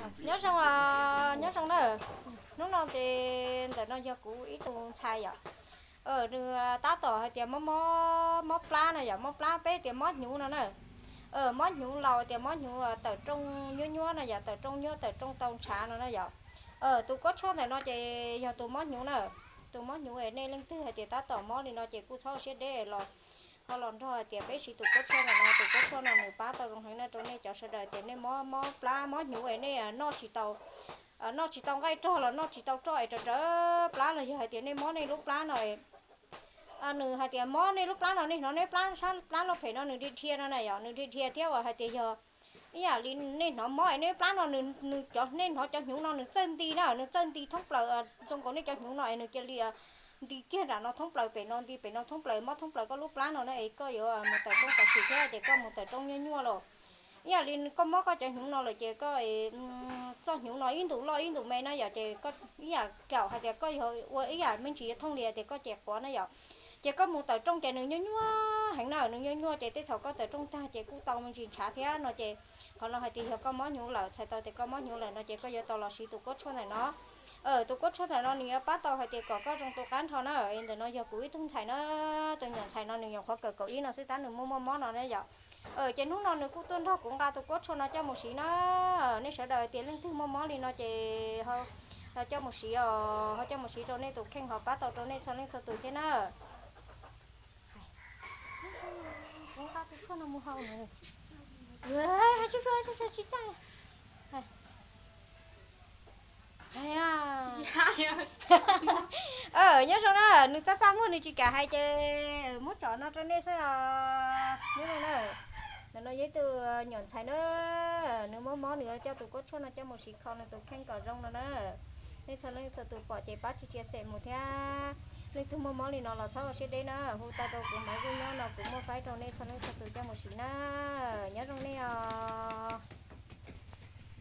Nyob zoo, nyob zoo na. Hnub no ces ntawm no yog kuv ib tug ntxhais yom. Nws tab tom hais tias mob mob plab no yom, mob plab peb tias mob hnyuv no na. Mob hnyuv laus tias mob hnyuv tawm rooj nyuab nyuab no yom, tawm rooj nyuab tawm rooj tau ntshav no na yom. Tus kuab tshuaj ntawm no ces yog tus mob hnyuv na. Tus mob hnyuv es nej leej twg hais tias tab tom mob li no ces kuj txhob siab deb los ho los nrog hais tias peb siv tus kuab tshuaj ntawm no, tus kuab tshuaj no nws pab tau zoo heev na rau nej cov sawv daws tias nej mob mob plab mob hnyuv es nej noj tsis tau, noj tsis tau nqaij rog los noj tsis tau roj es raws raws plab los yog hais tias nej mob nej lub plab no, nws hais tias mob nej lub plab no, nej hnov nej plab sab plab loj phem no nws dhia dhia no na yom, nws dhia dhia thiab uas hais tias yog ib yam li nej hnov mob es nej plab no nws, nws cov, nej hnov cov hnyuv no nws txawj nti na, nws txawj nti thoob plaws, zoo nkaus nej cov hnyuv no es nws cia li nti kiag nram no thoob plaws pem no, nti pem no thoob plaws, mob thoob plaws koj lub plab no na es koj yuav mus tawm rooj tam sim thiab ces koj mus tawm rooj nyuaj nyuaj los. Ib yam li koj mob koj cov hnyuv no lawm ces koj txoj hnyuv no ib ntus loj ib ntus me na yom, ces ib yam kaum hais tias koj yog ua ib yam me ntsis yuav thooj li tias koj ces quav na yom. Ces koj mus tawm rooj ces nws nyuaj nyuaj heev na, nws nyuaj nyuaj ces tej thaum koj tawm rooj tag ces kuj tau me ntsis ntshav thiab no ces qhov no hais tias yog koj mob hnyuv lawm, txhais tau tias koj mob hnyuv lawm no ces koj yuav tau los siv tus kuab tshuaj ntawm no. Tus kuab tshuaj ntawm no nws yuav pab tau hais tias kom koj zoo tu qab nrho na. Ntawm no yog kuv ib tug ntxhais na, tus nyuam ntxhais no nws nyuam qhuav kawm kaum ib no xwb tab nws muaj muaj mob no na yom. Ces hnub no nws kuj tuaj nrog kuv nqa tus kuab tshuaj no coj mus siv na. Nej sawv daws tias leej twg muaj mob li no ces coj mus siv os, ho coj mus siv rau nej tus kheej ho pab tau rau nej txhua leej txhua tus thiab na. Kuv nqa tus tshuaj no mus haus na. Tsis txaj. Nyob zoo na, nws txaj txaj muag nws tsis kam hais ces muab tsom no rau nej xwb os. Nyob zoo na, ntawm no yog ib tug nyuam ntxhais na, nws mob mob nws coj tus kuab tshuaj no coj mus siv kho nws tus kheej kom zoo no na. Nej txhua leej txhua tus pom ces pab tsis cia xem mus thiab. Leej twg muaj mob li no los txhob ua siab deb na, hu tau rau kuv Maiv Zuj Nyob no kuv muaj faib rau nej txhua leej txhua tus coj mus siv na. Nyob zoo nej os.